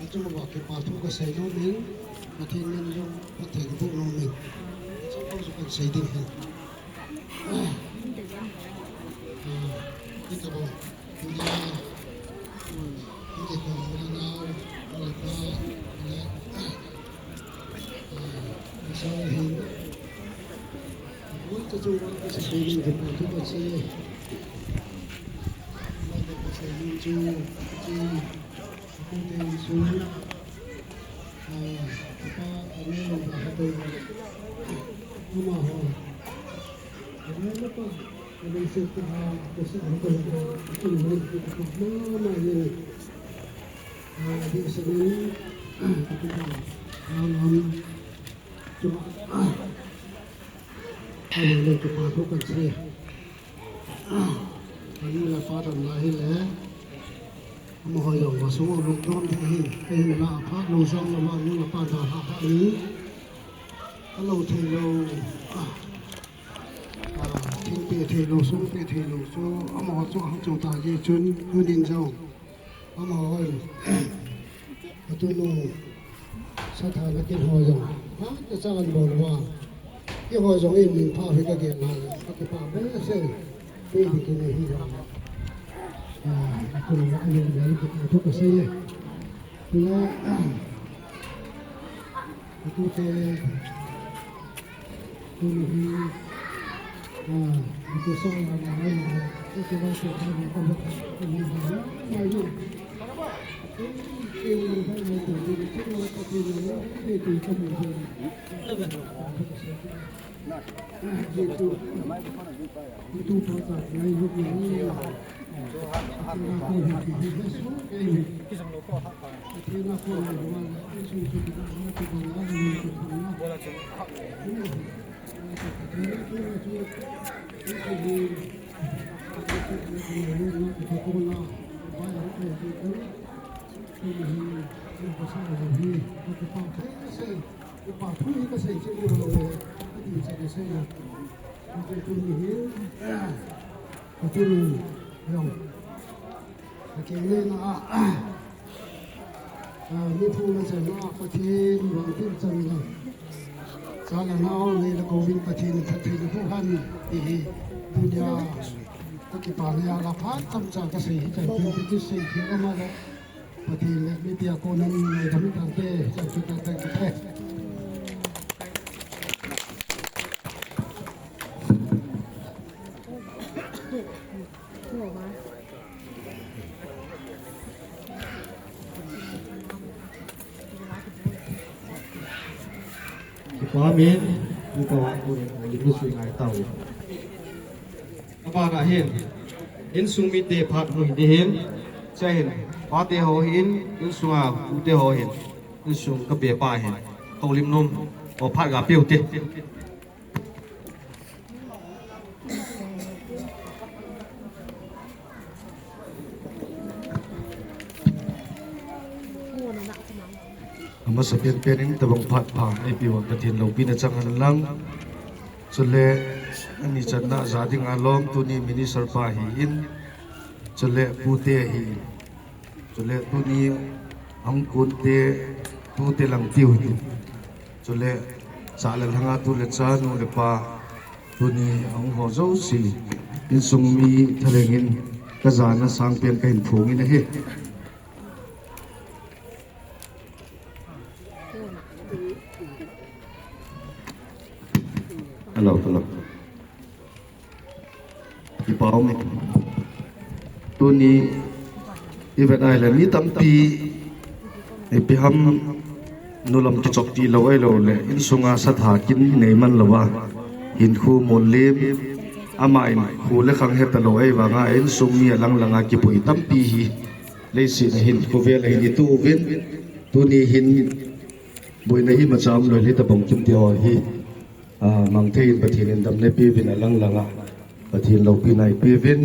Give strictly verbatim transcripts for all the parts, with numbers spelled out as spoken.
Achu ma kipa thu kasei nom in, Pathen min jong phatthei kaboh nom in. Chapang chu kasei ding ahi. Ah, ita bol. Ita, ita bol, ita nau, ita pa, ita, ah, ita hin. Ita chu, ita sa pinin kipa thu kasei. Ita kasei chu, chu. Anu le pa dam lai hile. Amaho jong va sung a lungdon ding ahi. Ahinla aphat lou jong lou va nu le pa dalha pha ni. Alou thei lou. Ah, ah, thing pe thei lou, sung pe thei lou chu amaho chu ahung chu ta ji chun tunin jong. Amahon, atunu, sathana kin ho jong, ha, ka chan bol uva. Keiho jong in min pha hi ka gel na, ka kipa behseh, kei di kin hi jong. Ah, atunu, ani, ani, ka thu kasei e. Tuna, ah, Atu te, tuni hi, ah, atu sa la na na na, atu ba sa na na na na na na. Ka keng le na a, a, mi thu na chen na, Pathen vang tin chan na. Cha le nao nei le kou vin Pathen phatthei na pu han ti hi. Tunia, ka kipa na a la phat chomcha ka sei hi chan tin ti sei hi ama le. Pathen le mi tia ko nan nei dam tan te, chan chu ta ta te. Kipa min, kipa wa ku ni, ni ku sui ngai tau. Abana hin, insung mite phat hung hi ding hin, cha hin, pate ho hin, insung a pute ho hin, insung ka be pa hin, houlim nom, o phat ga piu te. Amasa penpen in tabang phat pha neipi uva Pathen loupina chang hen lang. Chule ani channa ja dinga lom tuni minister pa hi in. Chule pute hi in. Chule tuni ahung kunte, tute lang tiu hi. Chule, cha le lhanga tu le cha, nu le pa, tuni ahung ho jouse, insung mi thalheng in ka jana sangpen ka hin phong in ahi. Hello, hello. Kipa um e. Tuni i vet a ahile mi tampi ipi ham nulam kichop ti lou ahilou le insunga satha kin nei man louva hinkho mun lim ama in khu le khang heta lou ahivanga insung mi alang langa kipui tampi hi leiset a hin khovel a hin i tu uvin tuni hin boina hi macham lou le tabang kim ti ho hi. Ah, mang thei in Pathen in damna peuvin alang langa Pathen loupina i peuvin.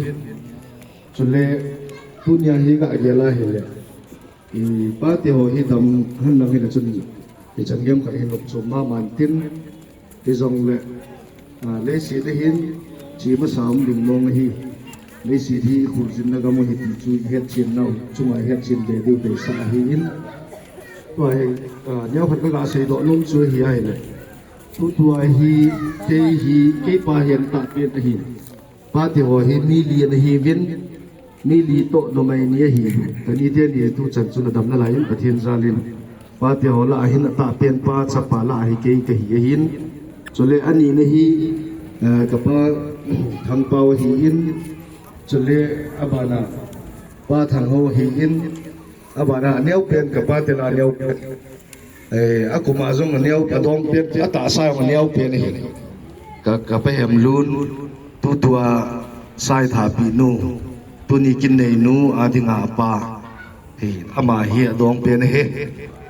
Le, tunia hi ga gel a hile, i pate ho hi dam hen lang hile chun, i chan gem khat hin lop chu ma man tin, i zong le, a, leiset a hin, chi masa um ding mong ahi. Leiset hi khurzinna gam ahi ti chu i het chin nau, chunga i het chin ve diu te sa ahi in. Tua hi, a, neo khat ka ga sei doh nom chu hi a hile. Tutua hi, kei hi, kei pa hi an ta pen ahi. Pate ho hi mi li ana hiuvin, mi li toh numei ni ahi. Kani te ni tu chan chun adam nalai in Pathen jal in. Pate ho lah a hin atah pen pa chapa lah a hi kei kahi ahin. Chule ani na hi, eh, kapa Thangpau ahi in. Chule abana pa Thangho ahi in. Abana aneo pen kapa te lah aneo pen. Eh, akuma jong aneo, adong pen, atahsa jong aneo pen ahi. Ka, kapa Hemlun, tutua Saithapi nu, tuni kin nei nu, adinga apa. Eh, ama hi adong pen ahi.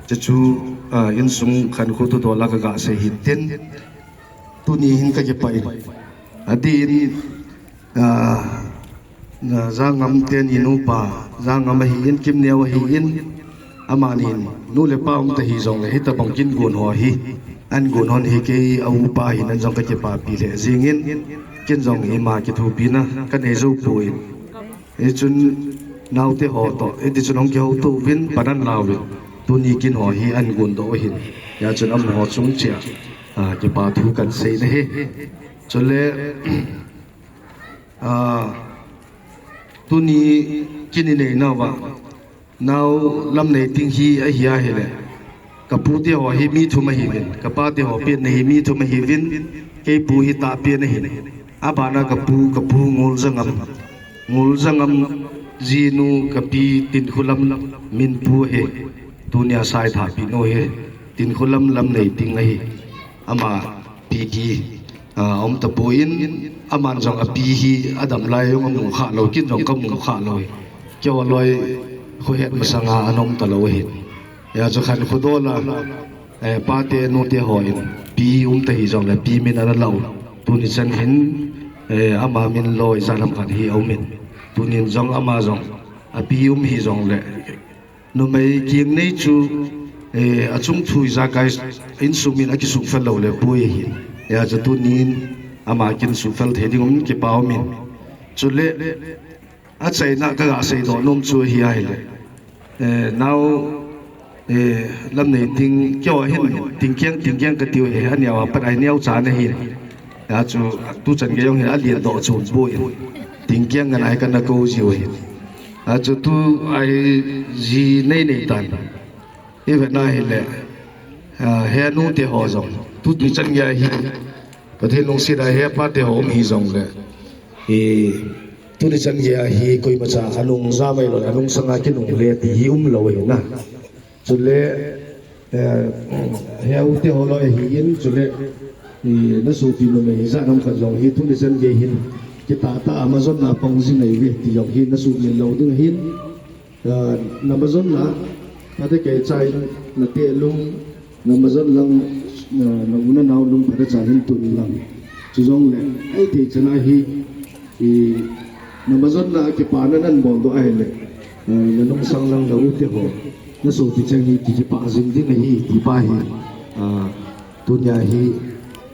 Chuchu, ah, insung khankho tutua la ka ga sei hin tin. Tuni hin ka kipah in. Adin, ah, na Jangam teni nupa, Jangam ahi in, Kimneo ahi in, amanin, nu le pa um ta hi jong le, hitabang kin gun ho hi, an gun hon hi kei a upa hi nan jong ka kipapi le, jingin, kin jong ima kithopina, ka nei jou poi. Hichun naute ho toh, hiti chun hong kihouto uvin, pan an la uvin, tuni kin ho hi an gun doh u ahin. Hia chun amaho chung chia, ah, kipa thu kan sei na hi. Chule, ah, tuni kin i nei nauva, nau Lamneiting hi ahi a hile. Ka pu te ho hi mi thum ahiuvin, ka pa te ho pen na hi mi thum ahiuvin, kei pu hi tah pen ahin. Abana ka pu, ka pu Ngul Jangam. Ngul Jangam jinu ka pi Tinkhulam min pu ahi. Tunia Saithapi nu hi. Tinkhulam Lamneiting ahi. Ama pi di, ah, um ta poi in, aman jong a pi hi adam lai jong amu kha lou, kin jong ka mu kha lou hi. Kei ho loi khu het masanga an um ta lou ahi. Hia chu khankho dola, eh, pate nute ho in, pi um ta hi jong le, pi min ana lau. Tuni chan hin, eh, ama min loi ja lam khat hi a um in. Tunin jong ama jong, a pi um hi jong le, numei kiang nei chu, eh, achung thu ijakai insung min akisung fel lou le poi ahi. Hia chu tunin ama kin sung fel thei ding um kipa um in. Chule, achaina ka ga sei doh nom chu hi a hile. Eh, nau, eh, Lamneiting, kei ho hin, Tingkiang, Tingkiang ka tiu hi, aneo a pat a hi neo cha na hi. Hia chu, tu chan gei jong hi, a lian doh chu, bu in. Tingkiang ngan a hi ka na ko jiu hi. Hia chu tu a hi ji nei nei tan. I vet na hile, ah, he nu te ho jong. Tu, tu chan gei hi. Pathen lungset a he pa te ho um hi jong le. I, tuni chan gei hi koima cha anung ja mai lou, anung sanga kinung le ti hi um lou hi na. Chule, eh, he u te ho loi ahi in, chule, i, na sopi numei hi ja nam khat jong hi, tuni chan gei hin, kitah tah a Amazon a pang jing ahi ve, ti jong hi, na sumil lou ding ahin, eh, na Amazon a, na te kei chai, na te lung, na Amazon lang, na, na u na nau lung, pha te chan hin tun lang. Chu jong le, ai te chan a hi, I, na Amazon a kipana nan bol doh ahile, eh, na nungsang lang na u te ho, na sopi cheng hi ki, kipa jing ding ahi, ti pa hi, ah, tunia hi,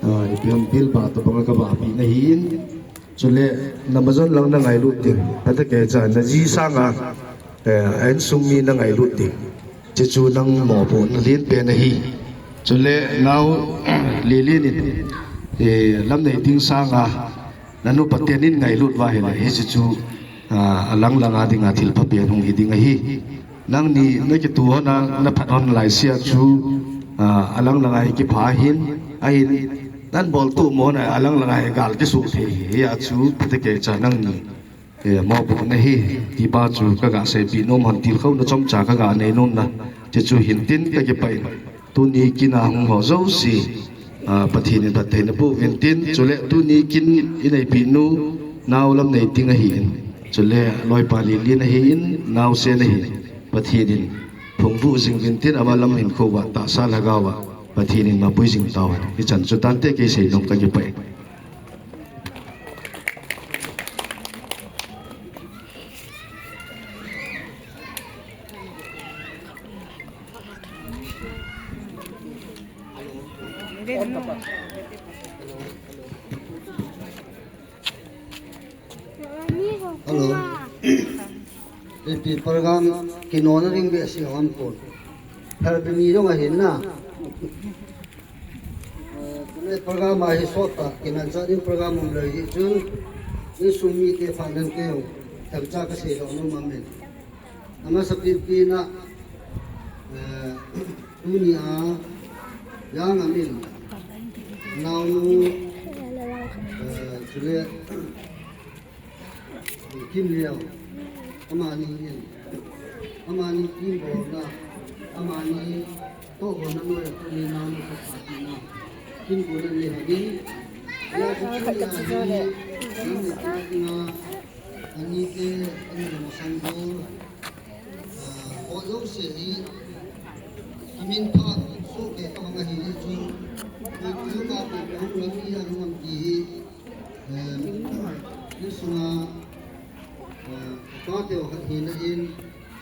ah, ipi ham bil ba tabang a ka ba pi na hi in, chule na Amazon lang na ngailut ding, pha te kei cha na ji sanga, eh, a insung mi na ngailut ding. Chuchu nang mopohna lien pen ahi. Chule nau Lilin in, eh, Lamneiting sanga, na nupa ten in ngailut uva ahile, hiche chu, ah, alang lang a dinga thil pha pen hung hi ding ahi. Nangni na kituh hon a, na phat hon lai sia chu, ah, alang lang a hi kipha ahin, ahin, nan bol tu mo na alang lang a hi gal kisuh thei hi, hia chu pha te kei cha nangni. Eh, mopohna hi, ti pa chu ka ga seipeh nom hon tilkhouna chomcha ka ga nei nom na. Chuchu hin tin ka kipah in. Tuni kin a hung ho jouse, ah, Pathen in phatthei na boh uvin tin. Chule tuni kin i neipeh nu, nau Lamneiting ahi in. Chule loipa Lilin ahi in, naosen ahi in. Pathen in phungvuh jing uvin tin, ama lam hinkho uva, tahsa lhagao uva, Pathen in mapui jing tauhen. Hichan chu tante kei seinom ka kipah in. Hello. Ipi program kinona ring behseh ham pon. Phalbi ni jong ahin na. Eh, tuni program ahi sot ta, kimanchah ding program um lou hi chun, insung mite phat nan keu, themcha kasei doh nom amin. Amasapen pen a, eh, tunia, Jangam in, naonu, eh, chule, Kimleo, amani in, amani kimbolna, amani tohbolna noiya tuni naonu khat phat tina, kimbolna nei hagin, ya, khat khat chu le, Anite, ani masang bol, ah, ho jouse hi, kiminpha sohkei tobang ahi chu, koi koi ka koi koi hung lam hi a hung am ti hi, eh, insunga, eh, pa teu khat hina in,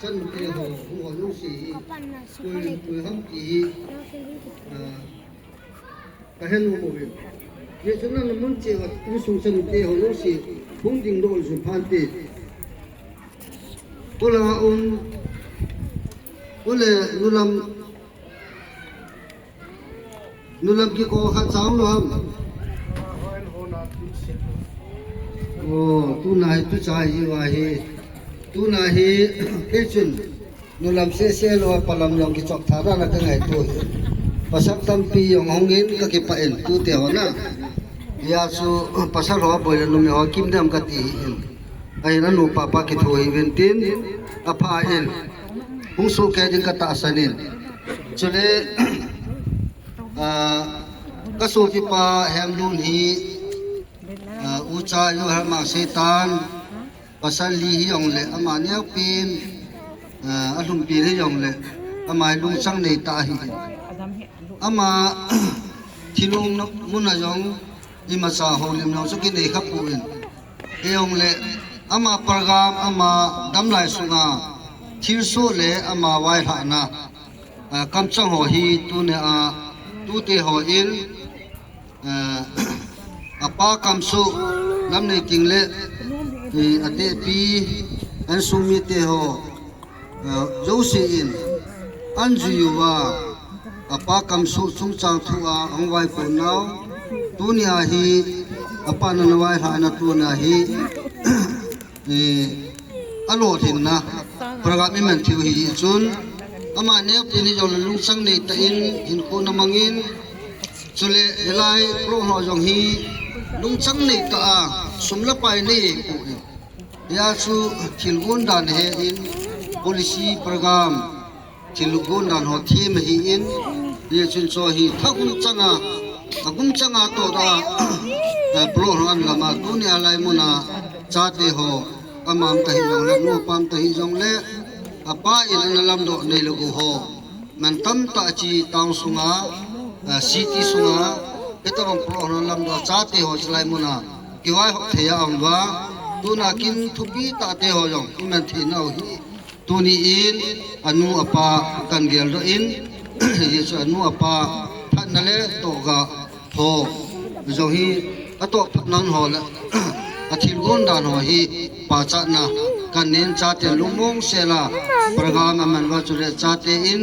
chate ho, ho jouse hi, koi, koi ham ti hi, eh, Ka he nom uvin. Hijeh chun nang mun cheh uva insung chate ho jouse hung ding doh un, sum phan te. Ula um, ule nulam, nulam kiko khat cha um lou ham. Oh, tuna hi tu cha hi va hi. Tuna hi, kei chun. Nulam sese lou, palam jong kichop tha dan a ka ngaito hi. Pasal tampi jong hung in ka kipah in, tute ho na. Hijeh chu pasal ho boi le numei ho kim dem kati hi in. Ahin anu papa kitho hi uvin tin, apha in. Hung sohkei ding ka tahsan in. Chule, ah, ka sopipa Hemlun hi, ah, ucha Joharmang Seitan, Pasal li hi jong le ama neopen, ah, alhumpi hi jong le ama lungchang nei tah ahi. Ama thilong na mun a jong imacha houlim jong chu kinei kha pon. Hijong le ama program, ama damlai sunga thilsoh le ama vailhahna, ah, kamchang ho hi tunia, tute hon, eh, apa kamsoh lam nei ting le, eh, atehpi, insung mite ho, eh, jouse in, anjui uva, apa kamsoh chungchang thua ahung vaipo nau, tunia hi, apa nana vailhahna tunia hi, eh, alolhinna program iman thei u hi chun, ama neopen hi jong le lungchang nei tah in, hinkho na mang in, chule hilai program ho jong hi lungchang nei tah a sum le pai nei pon. Hijeh chu thil gon dan he in, policy program, thil gon dan ho them ahi in, hijeh chun chu hi tha gum changa, a gum changa toh a, eh, program ho an lam a, tunia lai mun a chate ho, ama um ta hi jong le, nu apa um ta hi jong le, apa in ana lamdoh nei lou ho. Man tamtah chi town sunga, ah, city sunga, hitabang program ho lamdoh chate ho chulai mun a kivaihop thei a um uva, tuna kin thupi tah te ho jong iman thei nau hi. Tuni in anu apa kan geldoh in, hijeh chu anu apa phatna le tohgah ho jong hi atoh phatna ho le athil gon dan ho hi pachatna kan nei in, chate lungmong sel a program aman uva chule chate in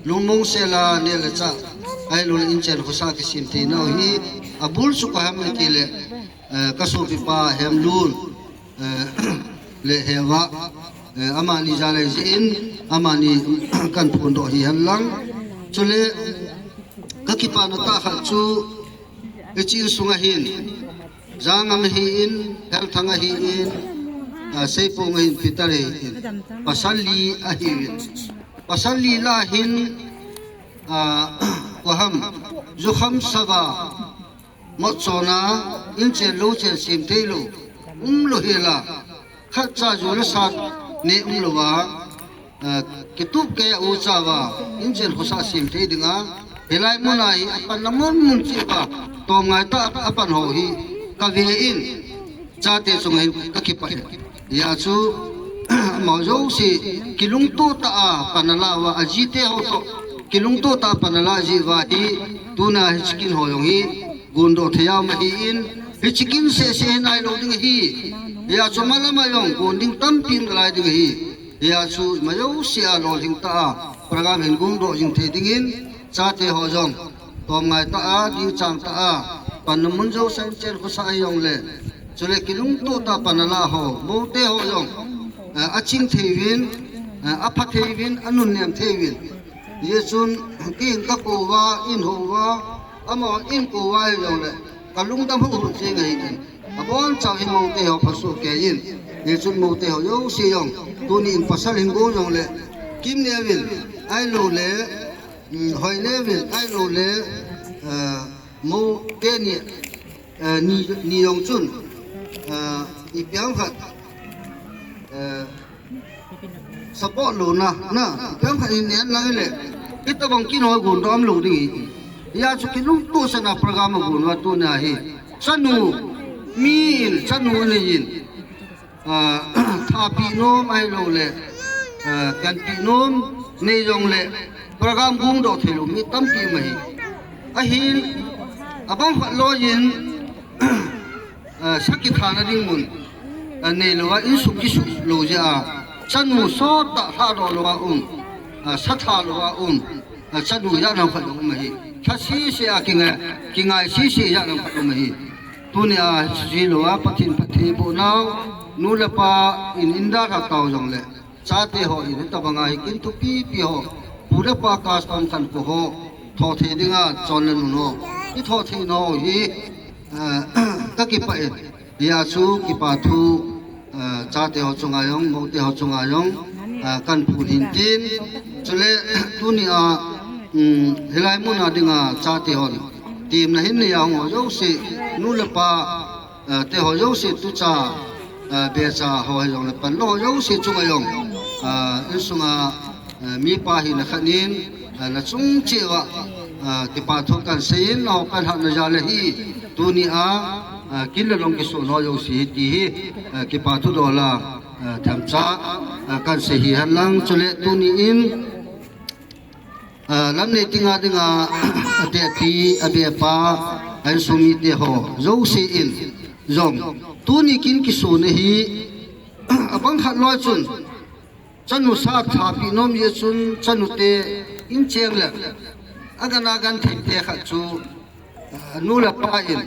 lungmong sel a neh le chah, ahilouleh inchen khosah kisem thei nau hi abul chu koi ham iti le, eh, ka sopipa Hemlun, eh, le Heva, eh, amani jal a jeh in, amani kan phondoh hi hen lang. Chule, ka kipana tah khat chu, hiche insung a hin, Jangam ahi in, Helthang ahi in, ah, Seipong ahi in, Peter ahi in, pasal li ahi in. Pasal li lah a hin, ah, koi ham, jukham sava, Motchona, inchen louchen sem thei lou, um lou hel a, khatcha ju le sa neh um lou a, eh, kitup kei a ucha uva, inchen khosah sem thei dinga, hilai mun a hi apanna mun mun cheh uva, tom ngai tah a apan ho hi, ka ve in, chate chunga hin ka kipah in. Hijeh chu, amaho jouse, kilungto tah a pan ala uva, ajite ho toh, Kilungto tah a pan alah jeh uva hi, tuna hiche kin ho jong hi, gundoh thei a um ahin, hiche kin seh seh hi nailou ding ahi. Hijeh chun malama jong gun ding tampi um nalai ding ahi. Hijeh chun ima jouse a lolhing tah a program hin gungdoh jing thei dingin, chate ho jong tomngai tah a, dingchang tah a, panna mun jouse a in chen khosah hijongle, chule kilungto tah a pan alah ho, moute ho jong, eh, aching thei uvin, eh, apha thei uvin, anunnem thei uvin. Hijeh chun, kei in kakou uva, in hou uva, amaho in kou uva hijongle, kalungdam huhhu jeng ahi. Abonchauva hi moute ho phasoh kei in. Hijeh chun moute ho jouse jong, tuni in pasal hin gong jongle, Kimneo vin, ahiloule, um, Hoineo vin, ahiloule, eh, moute ni, eh, ni, ni jong chun, eh, ipi ham khat, eh, support louna, na, ipi ham khat in neilang hile, hitobang kin ho gundoh umlou ding ahi. Hijeh chun kilungtoh sah a program agon uva tunia hi, chanu, mi in, chanu anei in, ah, thapeh nom ahiloule, ah, kanpeh nom nei jongle, program gungdoh theilou mi tampi um ahi. Ahin, abang khat loi in, ah, sa kithana ding mun, ah, neilouva, insung kisuh lou jeh a, chanu sottah lhadoh louva um, ah, sa tha louva um, ah, chanu jat ham khat jong um ahi. Lha sese a kingai, kingai sese jat ham khat um ahi. Tunia, chuti louva, Pathen phattheiboh nau, nu le pa in, in dalha tau jongle, chate ho in, hitobanga hi kin thupipi ho, pu le pa custom khankho ho, thoh thei dinga chon le nun ho, ithoh thei nau hi, eh, kakipah e. Hijeh chun kipa thu, eh, chate ho chunga jong, moute ho chunga jong, eh, kahin phon in tin. Chule, tunia, um, hilai muna dinga chate hon temna hin neiya hung ho jouse, nu le pa, eh, te ho jouse, tucha, eh, becha ho hijongle, panla ho jouse chunga jong, eh, insunga, eh, mipa hina khat in, eh, nachung cheh uva, eh, kipa thu kahin seiyin, naho kahin hatna jal ahi. Tunia, eh, kin le long kisun ho jouse hi ti hi, eh, kipa thu dola, eh, themcha, eh, kahin sei hihen lang, chule tuni in, ah, Lamneiting a dinga, atehpi, abepa, a insung mite ho jouse in jong, tuni kin kisun ahi, abang khat loi chun, chanu sa thapeh nom jeh chun, chanute in cheng le, agan agan thei te khat chu, ah, nu le pa in,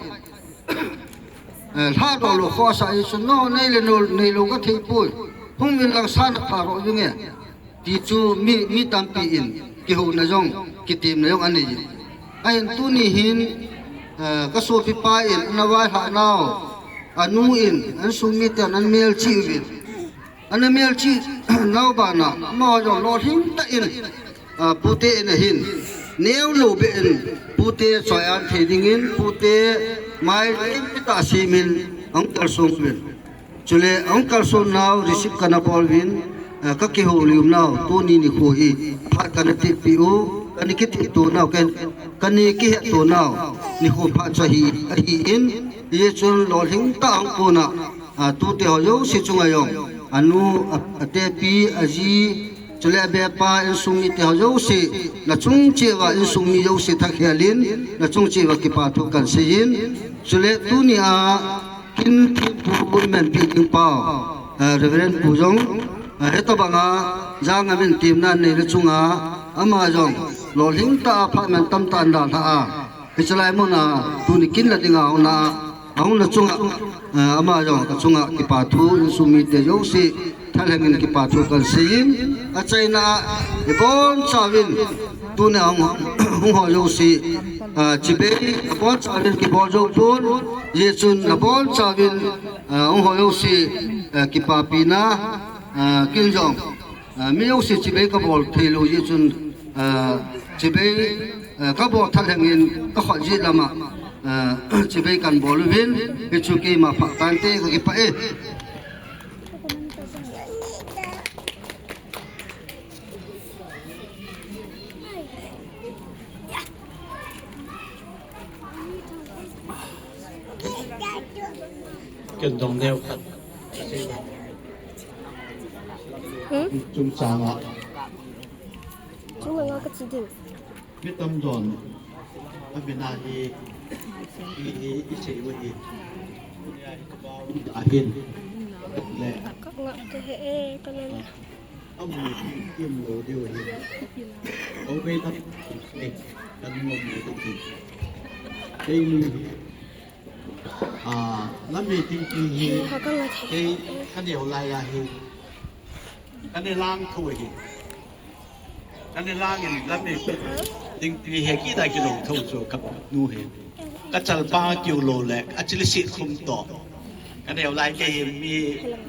eh, lhadoh lou khohsah jeh chun, no, nei le no, neilou kathei poi. Hung vin lang sa natha roh vinge. Ti chu mi, mi tampi in kihouna jong, kitemna jong anei. Ahin tuni hin, eh, kasopipa in, ana vailhah nau, anu in, a insung miten ana melchih uvin. Ana melchih nau bana, amaho jong lolhing tah in, ah, pute in ahin, neolou beh in, pute choi-at thei dingin, pute mai limpi tah semin, ahung kalson uvin. Chule ahung kalson nau receive kana bol uvin, ah, kakihoulim nau, tuni nikho hi phat kana tepeh u, kana kitepto nau, kana, kana kihetto nau nikho phat chu ahi, ahin, hijeh chun lolhing tah a hung kona, ah, tute ho jouse chunga jong, anu, a, atepi, aji, chule abepa, insung mite ho jouse, nachung cheh uva insung mi jouse thakhel in, nachung cheh uva kipa thu kahin seiyin, chule tunia kin thempu imanpi ding pau, ah, Reverend pu jong, ah, hitobanga jangam in temna neina chunga, ama jong lolhing tah a phat man tamtah in dalhah a, hiche lai muna tuni kin la dinga ahungna, ahungna chunga, eh, ama jong kachunga kipa thu, insung mite jouse thalheng in kipa thu kahin seiyin, achaina a ibonchauvin tuni a hung, hung ho jouse, eh, chibai, abonchauvin kibol jou pon, hijeh chun abonchauvin, eh, hung ho jouse, eh, kipapina, eh, kin jong, eh, mi jouse chibai kabol theilou jeh chun, eh, chibai, eh, kabol thalheng in kakhut jeh lama, eh, chibai kahin bol uvin, hichu keima phah tante, kakipah e. Ken dong neo khat. Hmm? Chungchang a. Ka chi ding. Mi tamjon, a min a hi, i, i, i sei u hi. Ahin. Le. Ka ngap te he e, ka le. A mu kim lo deu hi. Ko be tam, e, ka mu mu te ki. Kei ni. A, lam meeting ti hi, kei ka neo lai a hi, ka ne lang thu hi. Ka ne lang in lam meeting ti hi kidang kilou thu chu ka nu hi. Ka chalpang kiu lou le, a chili si khum to. Ka neo lai kei hi mi,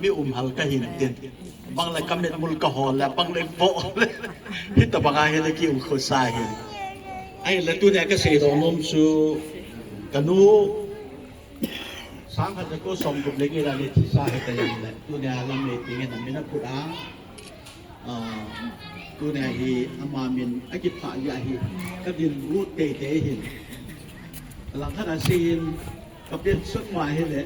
mi um hal ka hin tin. Bang le ka mitmul ka hol le, bang le vo le. Hitabang a hi le ki um khosa hi. Ahin le tunia ka seidoh nom chu ka nu sang khat ja ko som gup le get a le thisa hi ta jong le. Tunia lam meeting in a min a put a. Ah, tunia hi ama min a kiphah jeh a hi. Ka dinmun teitei hin. Lang khat a sei hin. Ka pension ma hi le,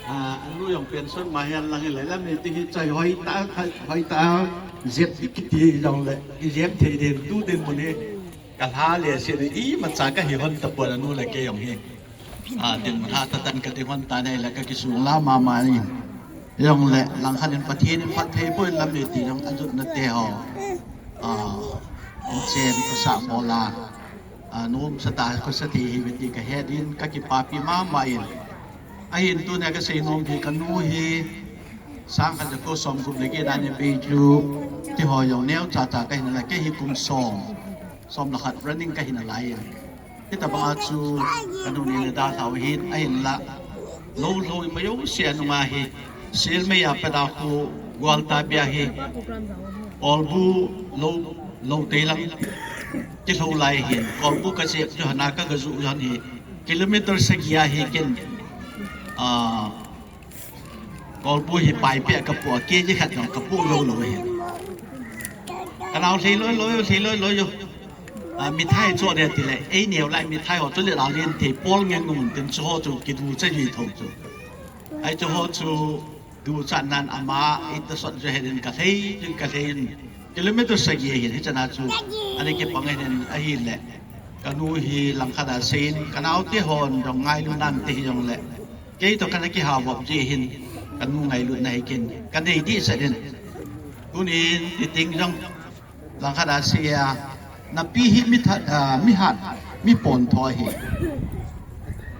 a, anu jong pension ma hi lang hi le, lam meeting hi chai hoi ta, hoi ta, jep kiti jong le, i jep thei den, tu dinmun hi, ka lha le se le, imacha ka hi hon tapon anu le kei jong hi. A, dinmun hatah tah in ka ding hon ta nei le, ka kisung la mama ni. Jong le, lang khat in Pathen in phatthei boh in lam meeting jong a jutna te ho. A, in chen ka sa mo la. A, nom sa ta, khosa thei hi ve ti ka het in, ka kipapi mama in. Ahin tunia ka sei nom hi ka nu hi, sang khat ja ko som gup le get a ne bei chu, ti ho jong neo cha cha ka hin a lai, kei hi kum som, som le khat running ka hin a lai in. Hitabang a chu, ka nu ni ne dalhau hin, ahin la, lou lou ma jouse a nunga hi, Silmei a pat a khu, Gwaltabia hi, Kolbu lou, lou tei lang. Kilhou lai hin, Kolbu ka jep chu hana ka ga ju jan hi, kilometer sagi a hi ken, a, Kolbu hi pai pe ka po, kg khat jong ka po lou lou hi. Ka nao lhei loi loi, lhei loi loi jo. A, mithai cho de ti le, ei neo lai mithai ho chu le la len thei pol ngen nung tin chu ho chu kidu cha ji tho chu. Ai chu ho chu, duchat nan ama, ita sot je hedin ka lhei, din ka lhei in. Kilometer sagi hin, hichana chu, ani kipang hedin, ahile. Ka nu hi lang khat a sei in, ka nao te hon, jong ngailu nan te hi jong le. Kei to ka na kihao vop ji hin, ka nu ngailu na hi kin, ka nei di sa din. Tunin, ti ting jong, Lang khat a sei a, na pi hi mi that, a, mi hat, mi pon tho hi.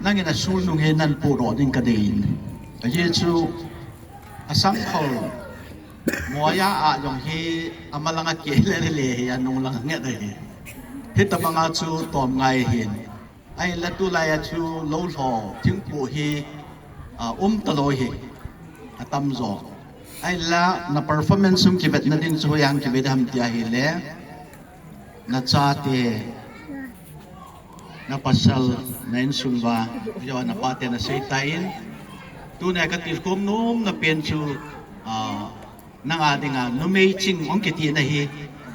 Nangin a sul nung hi nan pu ro ding ka dei in. Ka ji chu a sang khol. Moya a jong hi a ma lang a ke le le le hi a nung lang nge dei hi. Hitabang a chu tom ngai hin. Ahinla tulai a chu lou lho, thingpu hi, a, um talou hi, a tamjo. Ahinla na performance sung kivetna ding chu hoiya kivet ham ti ahile, na chate, na pasal, na insung uva, jo na pate na seitan, tunia ka tilkhom nomna pen chu, a, Nanga dinga, numei ching hung kiti na hi,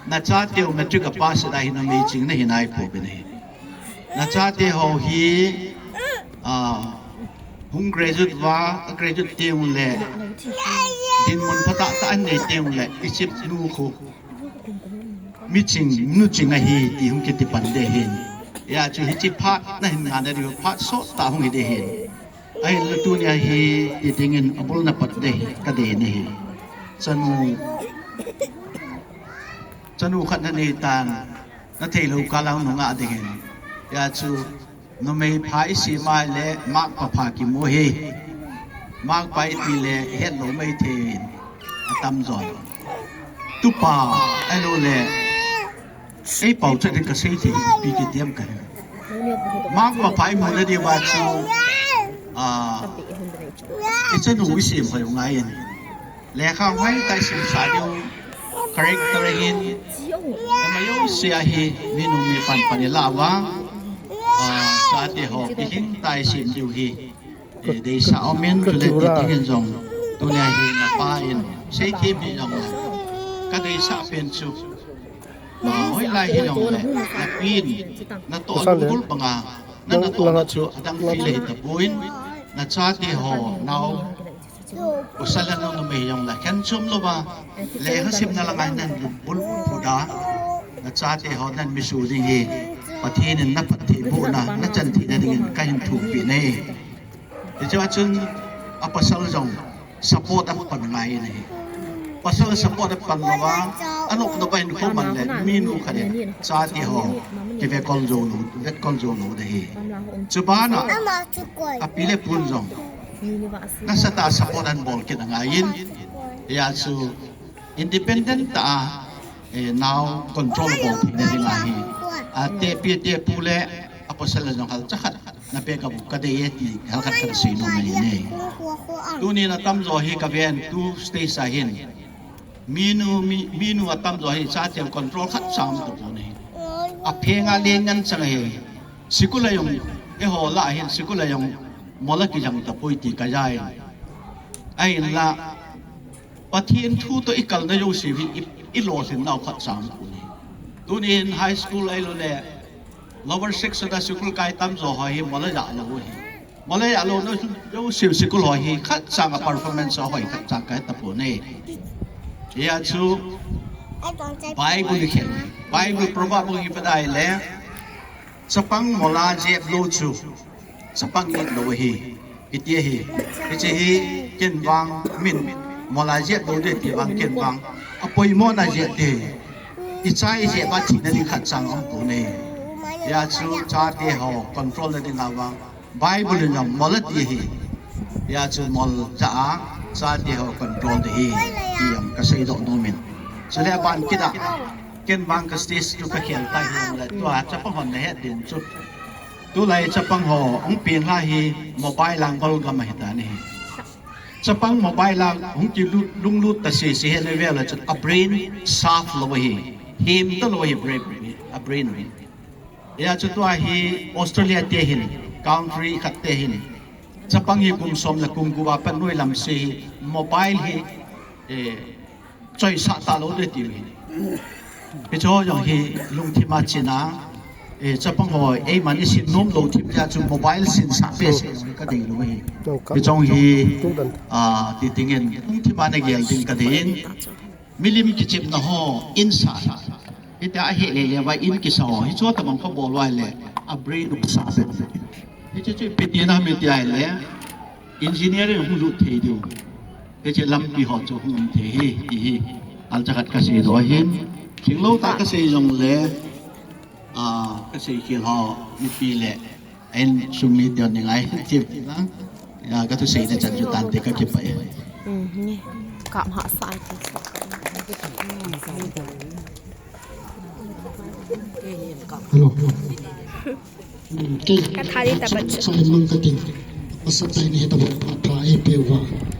na chateu matric a pass da hi numei ching na hi nai pouvin ahi. Na chate ho hi, a, hung graduate uva, a graduate teng le, dinmun phatah tah an nei teng le, Egypt nu khu, mi ching, nu ching ahi, ti hung kiti pan de hin. Hijeh chun hiche phat, na hin ngah na diu, phat sot tah hung hi de hin. Ahinla tunia hi, ti dingin abul na pat de, ka dei na hi. Chanu, chanu khat na nei tan, na thei lou kah lang nunga dingin. Hijeh chun, numei pha i sei mai le, makpa pha kimu hi. Makpa i ti le, het lou mai thei, a tamjo. Tupa, ahilou le, Ei pau chat ding ka sei thei, ipi kiti ham ka he. Makpa pha i mu na diu va chu, a, i chanu i sem hoi u ngai in. Lekha hoitah i sim sa diu, character hin, ama jouse a hi, mi nu mi pan pan i la uva, a, chate ho, i hing tah i sem diu hi. Eh, deisah um in, chule ti dingin jong, tunia hi na pa in, sei thei mi jong le, ka deisah pen chu, ah, hoilai hi jong le, na pi in, na toh a lungul banga, na, na toh na chu, adang pi le hi tapon, na chate ho, nao, pasal le nao numei jong le, khen chom louva, lekha simna langa nan lungul put a, Nachate ho nan misuh ding hi Pathen in naphattheibohna, nachan theina dingin kahin thumpi e. Hichea chun apasal jong support apan ngai in ahi. Pasal support apan louva, anop nop a hinkho man le minu khat in chate ho kivetkol jou lou, vetkol jou lou ding ahi. Chubana api le pun jong nasatah a support ahin bol kit angaiyin. Hijeh chun independent tah a, eh, nao control bol theina dinga hi, atepi atepu le apasal le jong halcha khat na backup kadei e ti halkhat kasei nom ahi. Tunin atamjo hi kaven tu stage a hin minu, mi, minu atamjo hi chate control khatcha um tapon ahi. Aphenga leng ngen chang ahi. Sikul a jong eiho lah a hin sikul a jong mol a kijang tapoi ti kaja in. Ahinla Pathen thu toh ikalna jouse hi i, ilolhin nau khatcha um pon ahi. Tunin high school ahilouleh lower section a sikul kai tamjo ho hi mol a ja lou ahi. Mol a ja louna jouse sikul ho hi khatcha a performance ahoi khatcha kahe tapon ahi. Hijeh chun Bible ikhel, Bible proverb ipat ahile, chapang mol a jep lou chu chapang it lou ahi, iti ahi. Hiche hi ken vang min mol a jep lou ding ti vang ken vang apoimona jep ding. Icha ijep a thina ding khatcha um pon ahi. Hijeh chun chate ho control na dinga vang Bible in jong mol ati ahi. Hijeh chun mol ja a chate ho control ding ahi ti jong kasei doh nom in. Chule aban kit a ken vang ka stage chu kakhel tai hijongle tua chapang hon nahet ding chu, tulai chapang ho hung peng lha hi mobile lang bol gam ahitan ahi. Chapang mobile lang hung kilunglut ta sese hi navel a chun a brain sharp lou ahi. Hem talou ahi brain, a brain hi. Hijeh chun tua hi Australia te hin, country khat te hin, chapang hi kum som le kum gup a pat noilam sese hi mobile hi, eh, choisah talou ding ati ahi. Hicheho jong hi lungthim a china, eh, chapang ho eiman isin nom lou thim jeh a chu mobile sinsah behseh jong hi kadeilou ahi. Hiche jong hi, ah, ti dingin lungthim a nagel ding kadei in. Milim kichepna ho insah, hitia ahe lele uva in kisa ho, hichu tobang kabol uva ahile a brain um sah behseh. Hiche chu ipi tina ham iti ahile engineering hung lut thei diu, hiche lampi ho chu hung um thei ahi ti hi halcha khat kasei doh ahin. Thinglou tah kasei jongle, ah, kasei khel ho mipi le insung mite hon ngai thei tina, ah, kathusei na chan chu tante, kakipah e. Kap hahsa e. Hello. Kathah ding tah chu. Sa mang kating. Pasal tai ni tabang pa ei peuva.